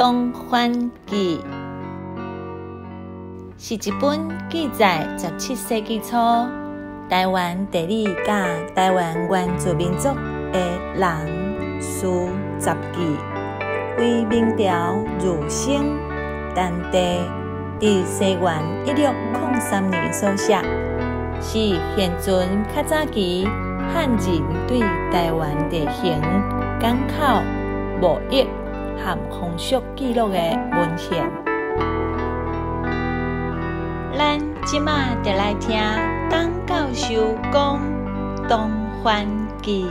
东番记》，是一本记载17世纪初台湾地理佮台湾原住民族的人事杂记，为明朝儒生陈第佇西元1603年所寫，是現存較早期漢人對台灣地形、港口、貿易和風俗記錄的文獻。咱這馬就來聽董教授講《東番記》。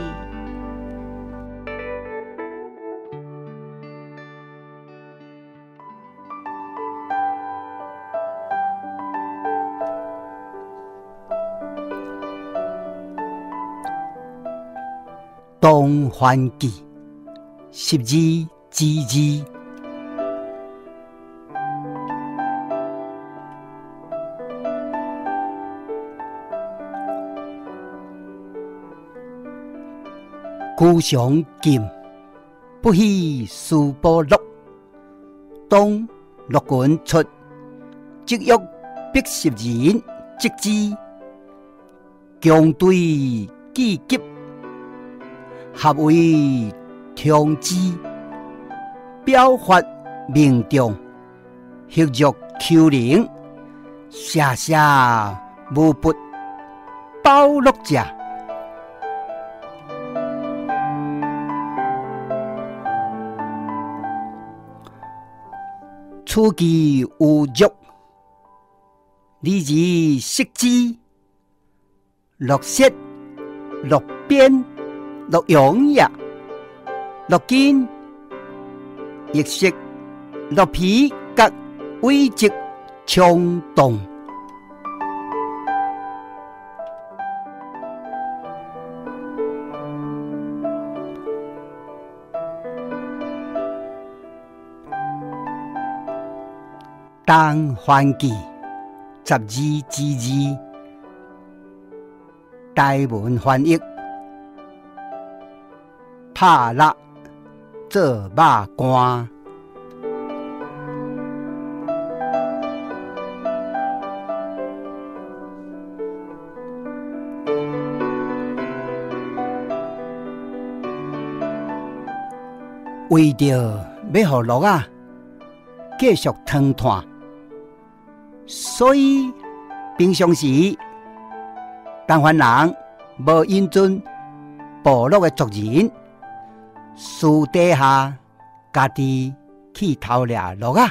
《东番记》12之二。孤常禁，不喜苏部落。当鹿群出，即约百十人击之，强队击击，合为通知，表发民众，协助丘陵，舍舍无不保鹿者。此其有辱，你而食之，鹿舌、鹿鞭、鹿茸也，鹿筋亦食，鹿皮甲尾脊冲动。东番记12之2，台文翻译：拍鹿做肉干。為著欲予鹿仔繼續長嘆，所以平常時，東番人無允准部落的族人私底下家己去偷掠鹿仔。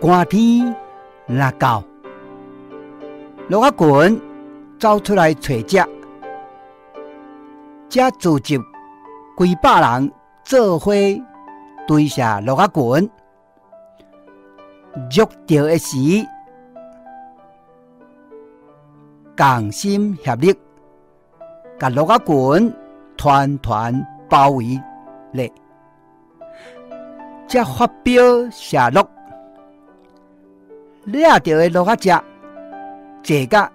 寒天若到，鹿仔群走出來揣食，才聚集幾百人做伙追射鹿仔群。捉著的時，同心協力，共鹿仔群團團包圍咧，才發表射鹿，掠著的鹿仔隻，濟甲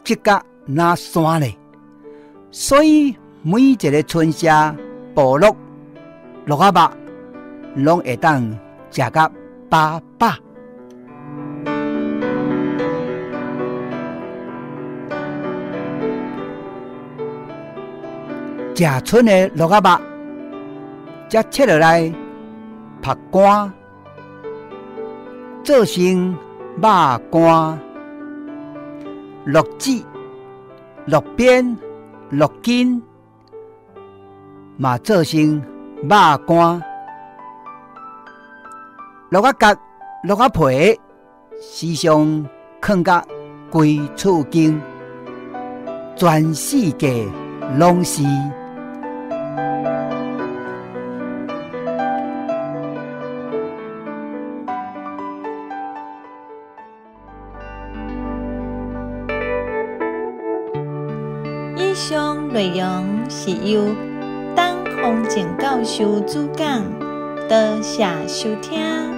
積甲若山咧。所以每一個村社、部落，鹿仔肉攏會當食甲飽飽。食賰的鹿仔肉，才切落來曝乾，做成肉乾、鹿子、鹿鞭、鹿筋，嘛做成肉乾。鹿仔角、鹿仔皮，時常囥甲規厝間，全世界攏是。以上內容是由董宏正教授主講，多謝收聽。